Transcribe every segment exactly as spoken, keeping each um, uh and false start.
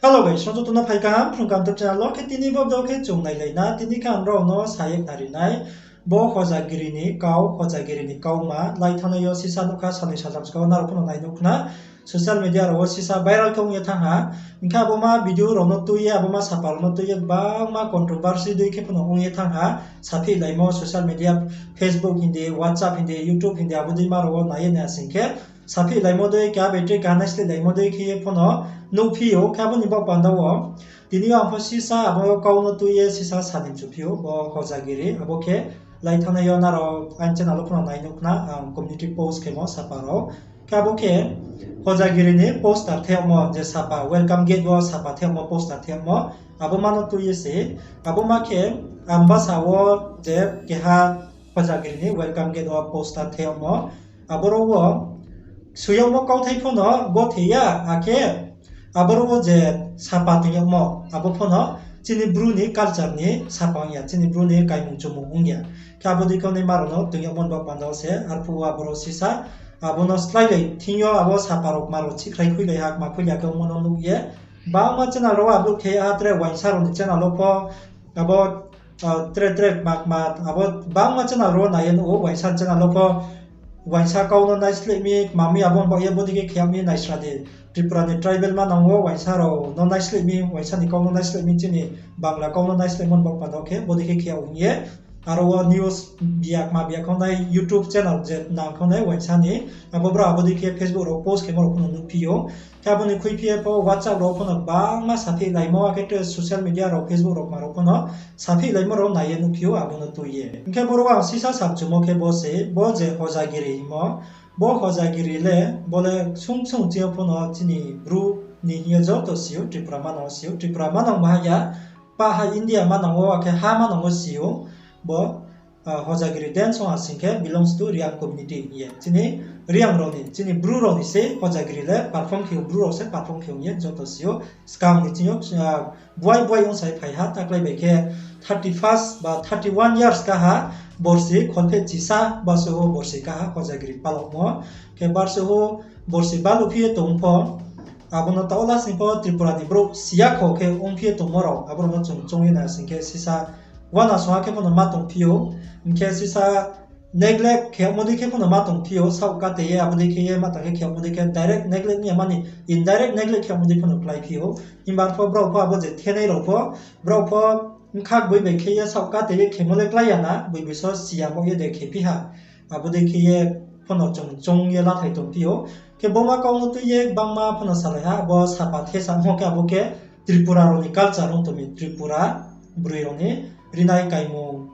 Hello guys, song joto no phai kaham Phrung Kaham YouTube channel wo. Khe tini bo video khe chung nailai na, tini khe ang rao no sa ye khna ri nai. Bo Hojagiri ni kau, Hojagiri ni kauma, lai thanngnai yo sisa nuh kha, salnoi saltham skang wo nrao pho no nai nuh khna. Social media rao wo sisa viral khe ong ye thanng ha. Hing khe abo ma video rao no tui ye, abo ma sapa rao no tui ye, gbangma controversy dei khe pho no ong ye thanng ha. Saphihlaimo social media, Facebook hing di, WhatsApp hing di, YouTube hing di, abo dei ma rao wo nai ye nai sing khe, saphihlaimo dei, keha battery keha naisleh laimo dei khe ye pho no nuhphi ou. Khe abo ni baoh panda wo tini yo ang pho sisa abo kau no tui ye sisa sa ni mchuphi ou, bo Hojagiri, abo khe lai thanngnai yo nrao aini channel wo pho no nai nuh khna, ang community post khemo sapa rao. Khe abo khe Hojagiri ni poster thehmo, je sapa welcome gate wo sapa thehmo poster thehmo, abo ma no tui ye se, abo ma khe Ambasa wo je keha Hojagiri ni welcome gate wo poster thehmo, aboro wo soi yagmo kauthai pho no gothe ya, akhe aboro wo je sapa toing yagmo, abo pho no chini Bru ni culture ni sapa ong ya, chini Bru ni kaimung chumung ong ya. Khe abo dei khe nai ma rao no toing yagmo ni baoh panda wo se, arphuh wo aboro sisa, abo no sláilai thing yo abo sapa rao kma rao chihkhrai khuilai ha, kma khuilai ya khe ongmo no nuh ye. Bangma channel rao wo upload khe ya ha, tre uaingsa rao ni channel wo pho, abo, tre tre kma kma, abo bangma channel rao wo nai ye nuh ou, uaingsa channel wo pho uaingsa kau no naisleh mi, kma mi abo ni baoh ye bodei khe khe yag mi naisra di. Tripura ni tribal manang wo uaingsa rao no naisleh mi, uaingsa ni kau no naisleh mi, chini Bangla kau no naislehmo ni baoh panda wo khe bodei khe khe yag ong ye. Aro wo news biya kma biya khe nai YouTube channel je nang khe nai uaingsa ni, abo brao abo dei khe Facebook rao post khemo rao pho no nuhphi ou. Khe abo ni khuiphi ye pho WhatsApp rao pho no bangma saphihlaimo, akhe tre social media rao, Facebook rao kma rao pho no saphihlaimo rao nai ye nuhphi ou, abo no tui ye. Hing khe boro ang sisa samchumo khe bo se, bo je Hojagiri hingmo, bo Hojagiri le, bo le sung sung ching yo pho no chini Bru ni hing ye joto si ou, Tripura manang wo si ou, Tripura manang bahai ya, pah ha India manang wo, akhe ha manang wo si ou, bo, Hojagiri dance song ha sing khe belongs to Reang community hing ye. Chini Reang rao ni, chini Bru rao ni se Hojagiri le perform khe ou, Bru rao se perform khe ong ye joto si ou. Skang ni ching yo, buai buai ong sai phai ha, taklai bai khe thirty first ba thirty one years kaha, borsi kholphehchisa basu wo borsi kaha Hojagiri palaumo. Khe barsu wo borsi baluh phi ye tong pho, abo no taoh la sing pho Tripura ni brouh si ya kho khe ongphi ye tongmo rao, abo rao no chung choung ye nai sing khe sisa uana songha khe pho no ma tongphi ou, hing khe sisa neglect khe yagmo dei khe pho no ma tongphi ou, saoh kate ye abo dei khe ye ma tang khe khe yagmo dei khe direct neglect ni ya mani indirect neglect khe yagmo dei pho no kláiphi ou. Himba pho brao pho abo je thenai rao pho, brao pho bkha boi bai khe ye saoh kate ye khemo le klái ya na, boi boi so si ya bo ye de khephi ha. Abo dei khe ye pho no chung choung ye lathai tongphi ou. Khe bo ma kau no tui ye gbangma pho no salai ha, bo sapa thesamo khe abo khe Tripura rao ni culture ong tong mi, Tripura broi rao ni rinai kaimung,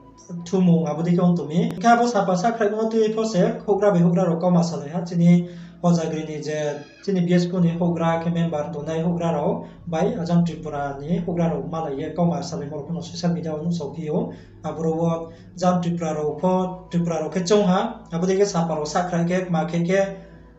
thumung abo dei khe ong tong mi. Hing khe abo sapa sakhraimo no tui ye pho se houhgra bai houhgra rao kauma salai ha, chini Hojagiri ni je chini B S P ni houhgra khe member tongnai houhgra rao bai ajang Tripura ni houhgra rao malai ye kauma salaimo rao pho no social media wo nuhsaophi ou. Aboro wo jang Tripura rao pho, Tripura rao khe choung ha, abo dei khe sapa rao sakhrai khe kma khe khe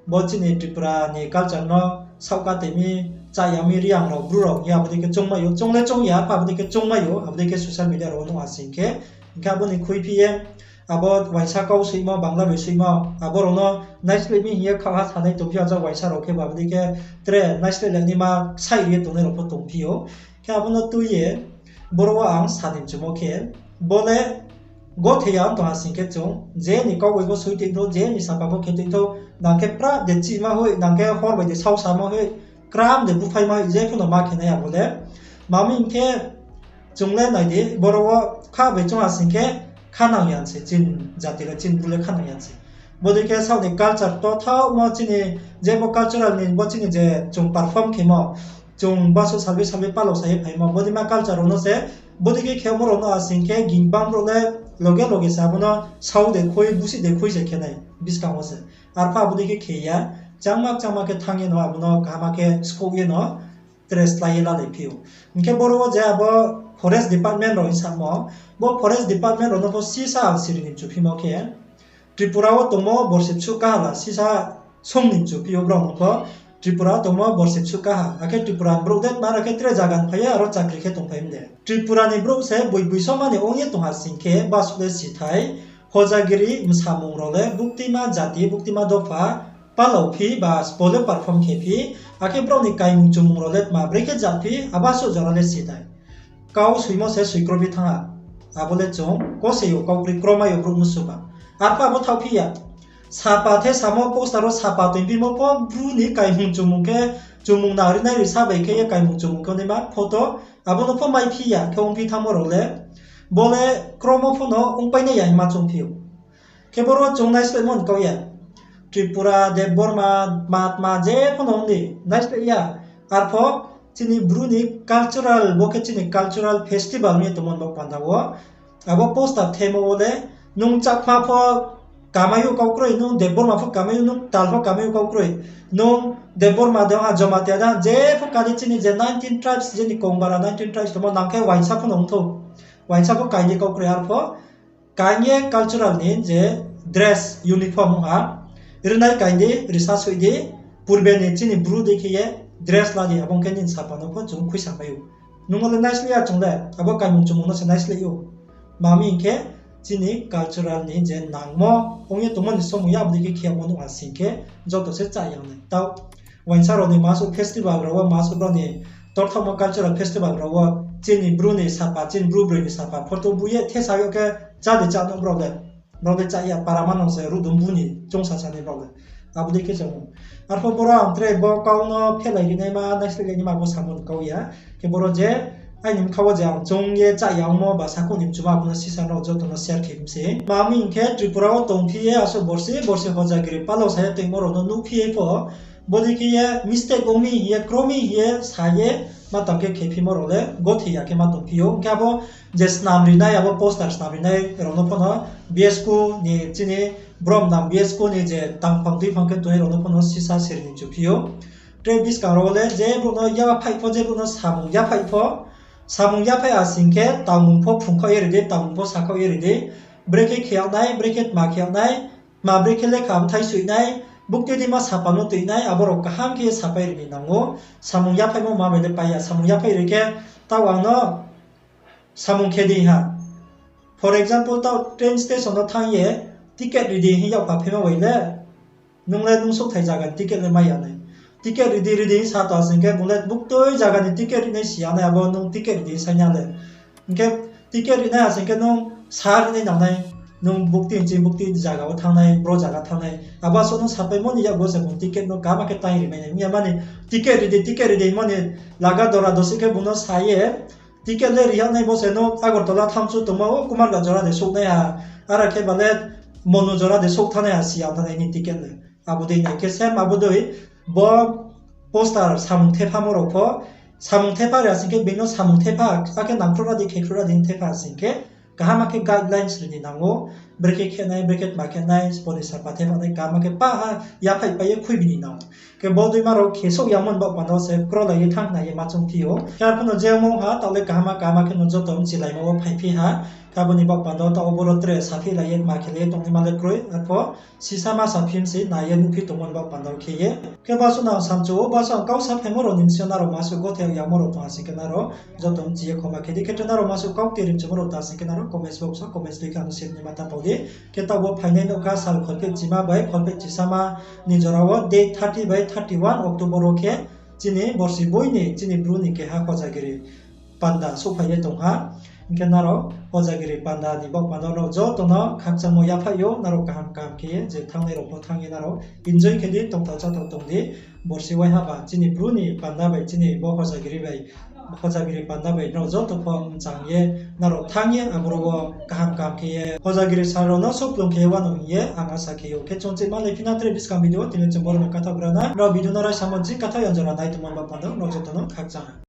bo chini Tripura ni culture no saoh kate mi, chaya mi, Reang rao, Bru rao hing ye abo dei khe choungmai ou, choung le choung ya, abo dei khe choungmai ou, abo dei khe social media rao wo nuh ha sing khe. Hing khe abo ni khuiphi ye, abo uaingsa kau soimo, Bangla bai soimo, abo rao no naisleh mi hing ye khaoh ha sanai tongphi ou, ajang uaingsa rao khe bo abo dei khe tre naisleh lai naima sai ri ye tongnai rao pho tongphi ou. Khe abo no tui ye, boro wo ang sa ni mchumo khe, bo le gothe ya tong ha sing khe chung, je ni kau bai bo soi tong thou, je ni sapa bo khe tong thou, nang khe pra de chihma hoih, nang khe hor bai de saosamo hoih, kram de búphaima hoih, je pho no ma khe nai abo le. Ma mi hing khe, chung le nai di, boro wo kha bai chung ha sing khe, khanang ya se, chini jati le, chini Bru le khanang ya se. Bodei khe saoh ni culture to thaohmo chini, je bo cultural ni, bo chini je chung perform khemo, chung basu salbi salbi palao sa ye phaimo, bodei ma culture rao no se, bodei khe khemo rao no ha sing khe, ging bang brouh le, loge loge se abo no sao de khui, busi de khui se khe nai, buskang wo se. Arphuh abo dei khe khe ya, changma changma khe thanng ye no abo no kaham khe skouh ye no, tre slái ye lalai phi ou. Hing khe boro wo je abo forest department rao hing samo, bo forest department rao no pho sisa ang siri ni mchuphimo khe, Tripura wo tongmo borsi bsuh kaha la sisa sung ni mchuphi ou brao no pho, Tripura wo tongmo borsi bsuh kaha, akhe Tripura ni brouh de tma aro khe tre zaga ni phai ye aro chakri khe tongphai mi de. Tripura ni brouh se boi boi so mani ong ye tong ha sing khe, basuh le sithai, Hojagiri msamung rao le buktima jati, buktima dopha, palao phi ba spo le perform khe phi, Akhe brao ni kaimung chumung rao le tma brekhe japhi, abo asuh jora le si nai. Kau soimo se soikroi phi thanng ha. Abo le chung kose yo kau kroi kromai yo brouh no suba. Arphuh abo thaohphi ya. Sapa the samo poster wo sapa toingphimo pho Bru ni kaimung chumung khe, chumung nang rinai risa bai khe ye kaimung chumung khe naima photo, abo no pho maiphi ya khe ongphi thanngmo rao le, bo le kromo pho no ongpai nai ya hima choungphi ou. Khe boro chung naislehmo ni kau ya. Tripura, Debbarma, tma tma je pho no ong di, naisleh ya. Arphuh chini Bru ni cultural, bo khe chini cultural festival ong ye tongmo ni baoh panda wo. Abo poster themo wo le, nung Chakma pho kamai ou kau kroi, nung Debbarma pho kamai ou, nung Ktal pho kamai ou kau kroi. Nung Debbarma de ha, Jomatia de ha, je pho kadi chini je nineteen tribes, je ni Kongbara nineteen tribes tongmo nang khe uaingsa pho no ong thou. Uaingsa pho kaing di kau kroi arphuh. Kaing ye cultural ni je dress uniform ong ha, rinai kaing di, risa soih di, purbe ni chini Bru dei khe ye dress la di, abo ong khe nini sapa no pho chung khuisa mai ou. Nung no le naisleh ya chung le, abo kaimung chumung no se naisleh ou. Tma hing khe chini cultural ni je nangmo ong ye tongmo ni somoi ya, abo dei khe khe yagmo nuh ha sing khe joto se chá ya nai. Tau uaingsa rao ni masuh festival rao wo, masuh brao ni torthaohmo cultural festival rao wo, chini Bru ni sapa, chini Bru broi ni sapa photo bu ye thesa yo khe chá de chá no brao le. Brao le chá ya, para manang se ruhdum bu ni choungsa sa ni brao le. Abo dei khe chung. Arphuh boro ang tre bo kau no phelai ri naima, naisleh lai naima abo samo ni kau ya. Khe boro je aini bkha wo je ang choung ye chá ya ongmo ba sakhouh ni mchuma abo no sisa rao joto no share khe mi se. Tma hing khe Tripura wo tongphi ye asuh borsi borsi Hojagiri palo sa ye toingmo rao no nuhphi ye pho, bodei khe ye mistake ong mi hing ye, kro mi hing ye sa ye, ma tang khe khephimo rao le gothe ya khe ma tongphi ou. Hing khe abo je snam rinai, abo poster snam rinai rao no pho no B S K ni chini brom nang B S K ni je tangphang tuiphang khe tongnai rao no pho no sisa siri ni chuphi ou. Tre buskang rao le je brouh no yaphaih pho, je brouh no samung yaphaih pho, samung yaphaih asing khe tangmung pho phrungkhaoh ye ri di, tangmung pho sakhaoh ye ri di, brekhe khe yag nai, brekhe tma khe yag nai, tma brekhe lekha bthai soih nai, bukti dima sapa no tui nai, abo rao kaham khe sapai ri ni nang ou. Samung yaphaihmo ma bai le pai ya, samung yaphaih ri khe tau ang no samung khe di ha. For example, tau train station no thanng ye ticket ri di hing yag pa phaimo bai le, nung le nung souhthai zaga ni ticket le mai ya nai. Ticket ri di, ri di hing sa tong asing khe bung le buktui zaga ni ticket ri nai si ya nai, abo nung ticket ri di hing sa ya le. Hing khe ticket ri nai asing khe nung sa ri nai nang nai, nung bukti hing ching bukti zaga wo thanng nai, bro zaga thanng nai. Abo asuh nung sapaimo ni yakgu se bung ticket no kaham khe tang ri mai nai. Ong ya mani ticket ri di, ticket ri di hingmo ni laga dora dosi khe bung no sa ye, ticket le ri yag nai bo se no Agartala thanng chu tongma o Kumarghat jora de souh nai ha, ara khe ba le Monu jora de souh thanng nai ha si ya thanng nai ni ticket le. Abo dei nai khe same abo dei bo poster samung thephamo rao pho, samung thepha ri asing khe being no samung thepha, akhe nangkhruh ra di, khekhruh ra di hing thepha asing khe, kaham khe guidelines ri ni nang ou, brekhe khe nai, brekhe tma khe nai, sbo ni sapa thepha nai, kaham khe pa ha, yaphaih pai ye khuibi ni nang ou. Khe bo deima rao khe souh yamo ni baoh panda wo se krolai ye thanng nai ye ma choungphi ou. Khe arphuh no je ongmo ha, taoh le kaham kaham khe no joto mchilaimo wo phaiphi ha. Khe abo ni baoh panda wo taoh wo boro tre saphi lai ye tma khe lai ye tongnaima le kroi, arphuh sisa ma saphi mi se nai ye nuhphi tongmo ni baoh panda wo khe ye. Khe bo asuh no ang samchu ou, bo asuh ang kau saphaimo rao ni bsing yo nrao masuh gothe yagmo rao tong asing khe nrao joto mchi ye khoma khe di. Khe tre nrao masuh kau tei rimchumo rao ta asing khe nrao comments box wo comments tui khe ang no sip ni ma ta pau di. Khe taoh bo phainai nouhkha sal kholphehchima bai kholphehchisama ni jora wo date thirty bai thirty one October wo khe chini borsi boi ni chini Bru ni keha Hojagiri panda souhphai ye tong ha. Hing khe nrao Hojagiri panda ni baoh panda wo nrao joto no khakchangmo yaphaih ou, nrao kaham kaham khe ye je thanngnai rao pho thanng ye nrao enjoy khe di, tongthao cháthao tong di. Borsi waiha ba chini Bru ni panda bai chini bo Hojagiri bai, Hojagiri panda bai nrao joto pho mchang ye nrao thanng ye aboro wo kaham kaham khe ye Hojagiri sal rao no souhplung khe ye uanou hing ye ang asa khe ou. Khe chung chih ma lai phi na tre buskang video wo tini chung boro no kathaoh gra na. Nrao video no raisamo ching kathaoh ya jora nai tongmo ni baoh panda wo nrao joto no khakchang.